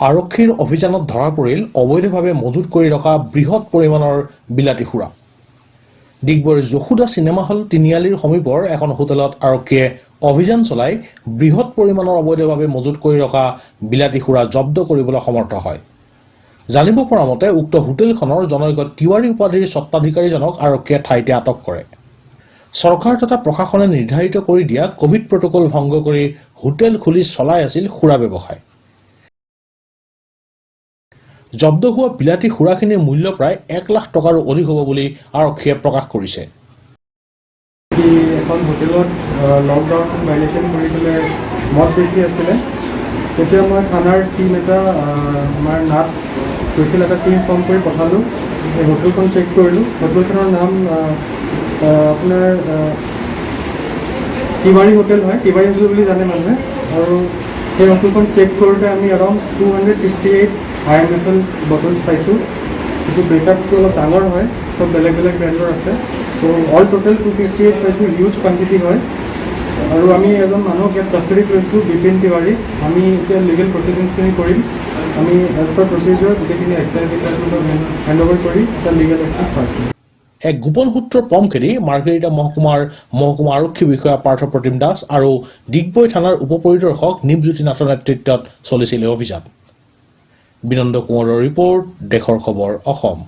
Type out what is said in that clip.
আৰক্ষীৰ অভিযানত ধৰা পৰিল অবৈধভাৱে মজুত কৰি ৰখা বৃহৎ পৰিমাণৰ বিলাতী সুৰা। ডিগবৈৰ যশোদা চিনেমা হল তিনিআলিৰ সমীপৰ এখন হোটেলত আৰক্ষীয়ে অভিযান চলাই বৃহৎ পৰিমাণৰ অবৈধভাৱে মজুত কৰি ৰখা বিলাতী সুৰা জব্দ কৰিবলৈ সমৰ্থ হয়। জানিব পৰা মতে, উক্ত হোটেলখনৰ জনৈক তিৱাৰী উপাধিৰ স্বত্বাধিকাৰীজনক আৰক্ষীয়ে ঠাইতে আটক কৰে। চৰকাৰ তথা প্ৰশাসনে নিৰ্ধাৰিত কৰি দিয়া কভিড প্ৰট'কল ভংগ কৰি হোটেল খুলি চলাই আছিল সুৰা ব্যৱসায়। জব্দ হোৱা বিলাতী সুৰাখিনিৰ মূল্য প্ৰায় 1 লাখ টকাৰো অধিক হ'ব বুলি আৰক্ষীয়ে প্ৰকাশ কৰিছে। কি এখন হোটেলত লকডাউন ভাইলেশ্যন কৰি পেলাই মদ বেচি আছিলে। তেতিয়া মই থানাৰ টীম এটা, আমাৰ নাথ গৈছিল, এটা টীম ফৰ্ম কৰি পঠালোঁ। এই হোটেলখন চেক কৰিলোঁ। হোটেলখনৰ নাম আহ, আহ, আপোনাৰ তিৱাৰী হোটেল হয়। তিৱাৰী হোটেল বুলি জানে মানুহে। আৰু সেই হোটেলখন চেক কৰোঁতে আমি around 258 IMFL bottles পাইছোঁ। সেইটো ব্ৰেকআপটো অলপ ডাঙৰ হয়, চব বেলেগ বেলেগ ব্ৰেণ্ডৰ আছে। চ' অল টোটেল 258 পাইছোঁ, হিউজ কোৱাণ্টিটি হয়। আৰু আমি এজন মানুহক ইয়াত কাষ্টডিত লৈছোঁ, বিপিন তিৱাৰী। আমি এতিয়া লিগেল প্ৰচিডিংছখিনি কৰিম। আমি এজ পাৰ প্ৰচিডিউৰ গোটেইখিনি এক্সাইজ ডিপাৰ্টমেণ্টক হেণ্ড অভাৰ কৰি এটা লিগেল একশ্যন ষ্টাৰ্ট কৰিম। এক গোপন সূত্ৰৰ পম খেদি মাৰ্ঘেৰিটা মহকুমাৰ মহকুমা আৰক্ষী বিষয়া পাৰ্থ প্ৰতিম দাস আৰু ডিগবৈ থানাৰ উপ পৰিদৰ্শক নিপজ্যোতি নাথৰ নেতৃত্বত চলিছিল এই অভিযান। বিনন্দ কোঁৱৰৰ ৰিপৰ্ট, দেশৰ খবৰ অসম।